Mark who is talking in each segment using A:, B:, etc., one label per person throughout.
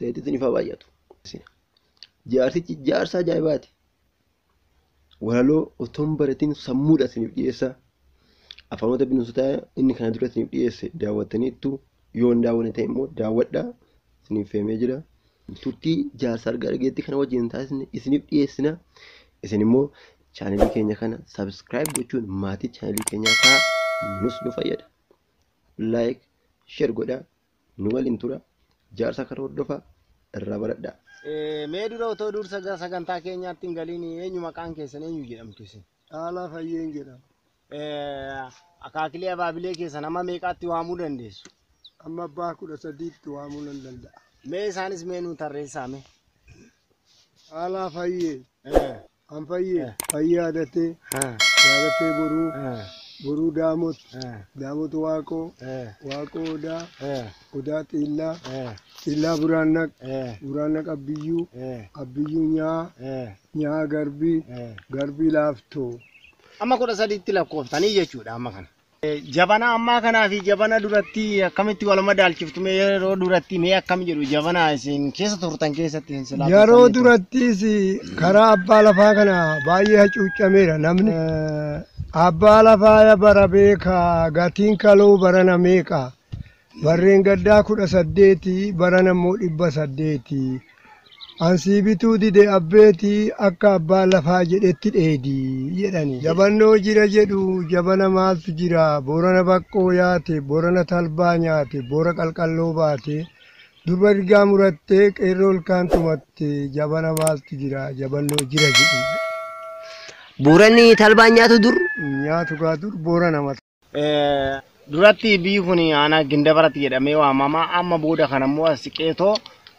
A: Ta'etti isiniif haa baay'atu. Jaarsichi jaarsa ajaa'ibaati. Walaloo otoo hin baratin sammuudha isiniif dhiyeessa. Afaanota bineensotaa inni kana dura isiniif dhiyeesse daawwattaniittu yoo hin daawwanne ta'e immoo daawwadhaa isiniif feemee jira. Turtii jaarsa argaa dhageettii kana wajjin taasisne isiniif dhiyeessina. Isin immoo chaanelii keenya kana subscribe gochuun maatii chaanelii keenyaa ta'a nus nu fayyada. Like, share godhaa nu waliin tura. Jaarsa kana hordofaa irraa baradhaa.
B: Mee dura otoo dursa gara sagantaa keenyaatti hin galiin eenyu maqaan keessan eenyu jedhamtu isin?
C: Caalaa Fayyeen jedhama.
B: Akaakilee abaabilee keessan amma meeqaatti waamuu dandeessu?
C: Amma abbaa 13tti waamuu nan danda'a.
B: Mee isaanis mee nuu tarreessaa mee?
C: Caalaa Fayyee, an Fayyee, Fayyee Yaadatee, Yaadatee Boruu, Boruu Daamot, Daamot Waaqoo, Waaqoo Odaa, Odaa Xiillaa, Xiillaa Buraannaq, Buraannaq Abbiyyuu, Abbiyyuu Nyaa, Nyaa Garbii, Garbii Laaftoo.
B: Amma 13tti lakkooftanii jechuudha amma kana. Jabana ammaa kanaa fi jabana duratti akkamitti wal madaalchiftu mee yeroo duratti mee akkam jedhu jabana isin keessa turtan keessatti isin silaa
C: Yeroo
B: turtaniitu.
C: durattis karaa abbaa lafaa kana baay'ee hacuuccameera namni. Abbaa lafaa bara beekaa gatiin kaloo barana meeqa? Barreen gaddaa 18 barana immoo 800. Ansii bituu dide abbeetii akka abbaan lafaa jedhetti dheedi jedhani. Jabannoo jira jedhu jabana maaltu jira? Boorana baqqoo yaate, boorana talbaa nyaate, boora qalqalloo baate. Durba rigaa murattee qeerroo ilkaan tumatte jabana maaltu jira? Jabannoo jira jedhu.
A: Booranni talbaa nyaatu dur
C: Nyaatu gaa dur boorana mata.
B: Duratti biyyi kun aanaa Gindabarat jedhamee waamama. Amma booda kana immoo as siqeetoo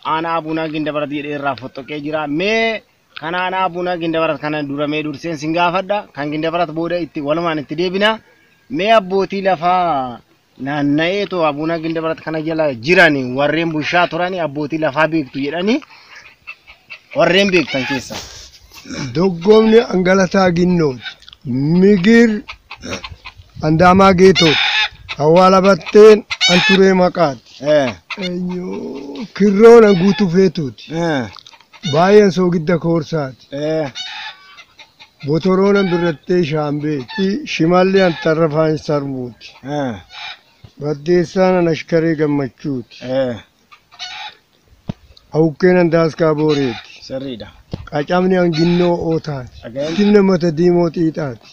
B: aanaa Abuunaa Gindabarat jedhee irraa fottoqee jira. Mee kan aanaa Abuunaa Gindabarat kana dura mee durseen sin gaafadha. Kan Gindabarat booda itti walumaan itti deebina. Mee abbootii lafaa naanna'eetoo Abuunaa Gindabarat kana jala jiran warreen bushaa turan abbootii lafaa beektu jedhanii warreen beektan keessa.
C: Doggomni Angalataa Ginnooti. Migir Andaamaa Geetooti. Awwaala Batteen Anturee Maqaati. Kirroon Anguutuu Feetuuti. Baay'een Soogidda Koorsaati. Botoroon Ambirrattee Shaambeeti. Shimalli Antarrafaan Sarmuuti. Baddeessaan Anashkaree Gammachuuti. Hawukkeen Andaaskaa Booreeti.
B: Sirriidha.
C: Qacamni Anginnoo Ootaati.
B: Dhaga'een.
C: Timna Mata Diimoo Xiixaati.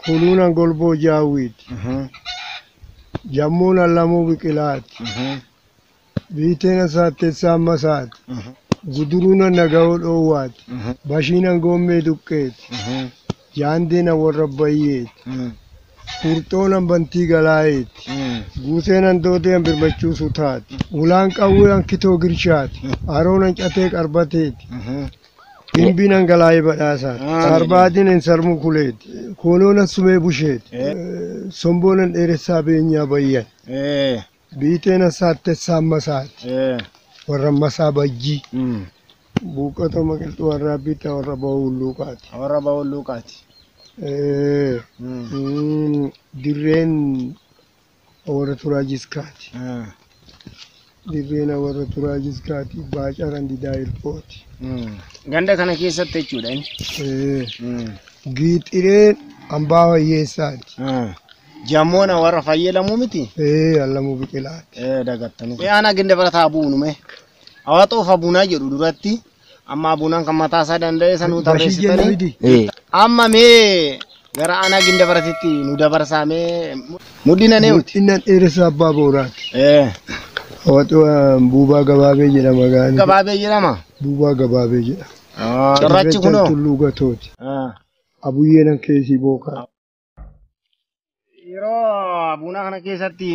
C: Kuluun Angolboo Jaawwiiti. Jammuun Allamuu Biqilaati. Biiteen Asaatteessaa Masaati. Guduruun Nagahoo Dhoowwaati. Bashiin Angoommee Duqqeeti. Jaandeen Warra Bayyeeti. Furxoon Bantii Galaayeeti. Guuteen Andoodee Birmachuu Sutaati. Ulaan Qawwee Ankitoo Girshaati. Haroon Ancatee Qarbateeti. Gimbiin Angalaayee Badhaasaati. Sarbaadiin Ensarmuu Kuleeti. Koonoon Assumee Busheeti. Somboon Dheeressaa Beenyaa Bayyan. Biiteen Asaattessaa Masaati. Warra Masaa Bajjii. Buuqata Maqiltuu warra Abbiitta warra Bawulluuqaati.
B: Warra Bawulluuqaati.
C: Dirreen warra Turaajiskaati. Dirreen warra Turaajiskaati. Baacaran Didaa Hirphooti.
B: Ganda kana keessatti jechuudha inni.
C: Giixireen Ambaa Wayyeessaati.
B: Jammoona warra Fayyee miti?
C: Allamuu Biqilaati.
B: Dagattanii. Mee aanaa Gindabarat haa buunu mee. Hawaxoof Abuunaa jedhu duratti amma Abuunaan kan mataa isaa danda'e sanuu
C: Bashii jenna
B: tarreessitanii.
C: miti.
B: Amma mee gara aanaa Gindabaratitti nu dabarsaa mee mudhina neewti.
C: Mudhinan Dheeressaa Abbaa Booraati. Hawaxoo Buubaa Gabaabee jedhama gaani.
B: Gabaabee jedhama.
C: Buubaa Gabaabee jedhama.
B: Cirrachi kunoo.
C: Tulluu Gatooti. Abuyyeen Keessii Bookaa.
B: Yeroo Abuunaa kana keessatti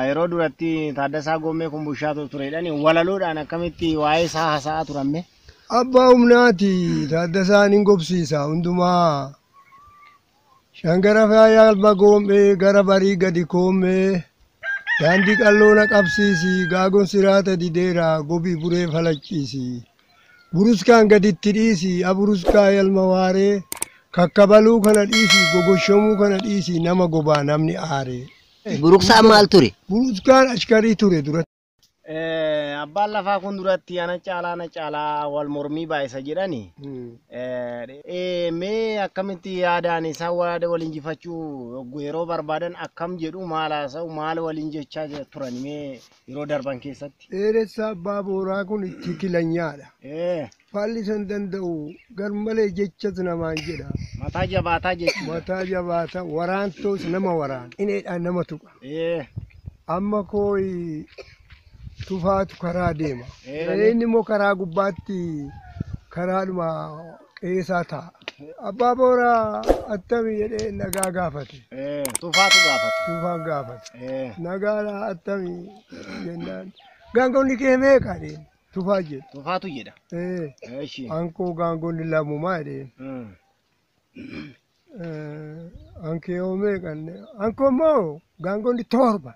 B: yeroo duratti Taaddasaa Gommee kun bushaa turedhaan walaloodhaan akkamitti waa'ee isaa haasa'aa turan mee?
C: Abbaa humnaati. Taaddasaan hin gobsiisa hundumaa. Shangara faayaa alba goomee gara barii gadi koomee. Daandii qalloo na qabsiisi. Gaagon siraata dideera gobii buree falachiisi. Buruskaan gaditti dhiisi. Aburuskaa yalma waaree. Kakkabaluu kana dhiisi. Gogoshomuu kana dhiisi. Nama gobaa namni aaree.
A: Buruksaa maal ture?
C: Buruskaan ashkarii ture dura.
B: Abbaan lafaa kun duratti ana caalaa ana caalaa wal mormii baay'isa jedhani. Mee akkamitti yaadaan isaan wal injifachuu yeroo barbaadan akkam jedhu maal haasa'u maal waliin jechaa turan mee yeroo darban keessatti?
C: Dheeressa abbaa booraa kun itti kilanyaadha. Falli san danda'u garmalee jechas namaan jedha.
B: Mataa jabaataa jechuudha.
C: Mataa jabaata waraantoos nama waraana. Ineedhaan nama tuqa. Amma kooyi tufaatu karaa deema. Inni immoo karaa gubbaatti karaadhuma qeesaa ta'a. Abbaa booraa attami jedhee nagaa gaafate.
B: Tufaatu gaafate.
C: Tufaan gaafate. Nagaadha attami jennaan. Gaangonni kee meeqa jedheen tufaa jedhe.
B: Tufaatu jedha.
C: Ankoo gaangonni lamumaa jedheen. Ankee hoo meeqa? Ankoo immoo gaangonni 7.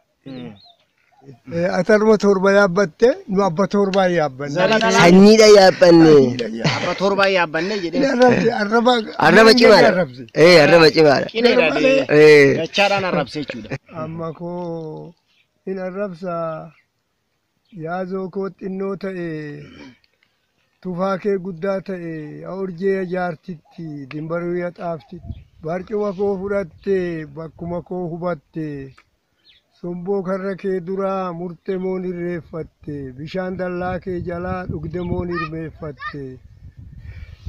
C: Atarma 7 yaabbatte nu abba 7 yaabbanne.
A: Sanyiidha yaabbanne.
B: Abba 7 yaabbanne jedhee.
A: Arraba cimaadha. Arraba cimaadha.
B: Qileedha. Dachaadhaan arrabse jechuudha.
C: Amma koo hin arrabsa yaazoo koo xinnoo ta'e tufaa kee guddaa ta'e urjee jaartitti dimbaruu yaxaaftitti barcuma koo fudhatte bakkuma koo hubatte. Somboo karra kee duraa murte moon irreeffatte bishaan dallaa kee jalaa dhugde moon hirmeeffatte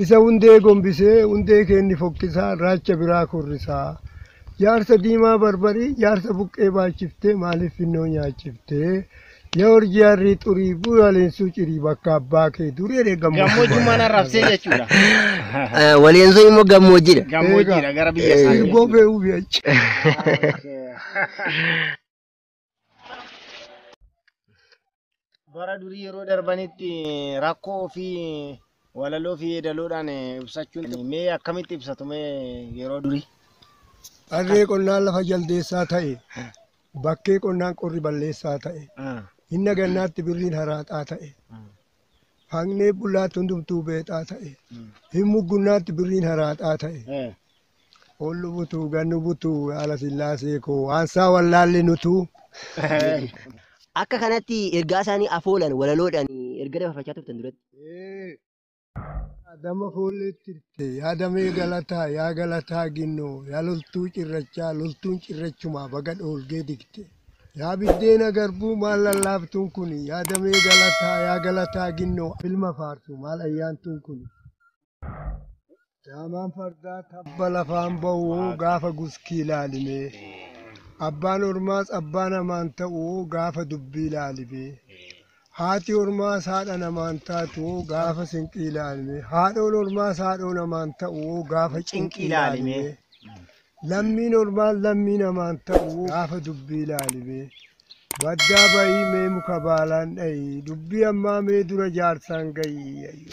C: isa hundee gombisee hundee keenni fokkisaa raacha biraa korrisaa jaarsa diimaa barbarii jaarsa buqqee baachiftee maaliif finnoo nyaachiftee yaa urjii harrii xurii bu'aa leensuu cirii bakka abbaa kee durii jedhee
B: gammoojjummaan arrabsee jechuudha.
A: Waleensuu immoo gammoojjiidha.
B: Gammoojjiidha gara biyya isaa.
C: Gobee ubi achi.
B: Bara durii yeroo darbanitti rakkoo ofii walaloo fi yeedaloodhaan ibsachuun mee akkamitti ibsatu mee yeroo durii?
C: Harree qonnaan lafa jaldeessaa ta'e, bakkee qonnaan qorri balleessaa ta'e, hinna gannaatti birriin haraaxaa ta'e, haqnee bullaatti hundumtuu beexaa ta'e, hin muggunnaatti birriin haraaxaa ta'e. Ollu butuu gannu butuu haala sillaasee koo waansaa wallaalli nutuu.
A: Akka kanatti ergaa isaanii afoolan walaloodhaan erga dabarfachaa turtan duratti.
C: Adama foolleetti yaadamee galataa yaa galataa ginnoo yaa loltuu cirrachaa loltuun cirrachumaa baga dhoolgee digte. Yaa biddeena garbuu maal lallaaftuun kun yaadamee galataa yaa galataa ginnoo ilma faarsu maal ayyaantuun kun. Daamaan fardaa tabba lafaan ba'u gaafa guskii ilaalimee. Abbaan ormaas abbaa namaan ta'u gaafa dubbii ilaalimee. Haati ormaas haadha namaan taatu gaafa sinqii ilaalimee. Haadhoon ormaas haadhoo namaan ta'u gaafa cinqii ilaalimee. Lammiin ormaas lammii namaan ta'u gaafa dubbii ilaalimee. Baddaa bayii mee muka baalaan dhayi dubbii ammaa mee dura jaarsaan gayi.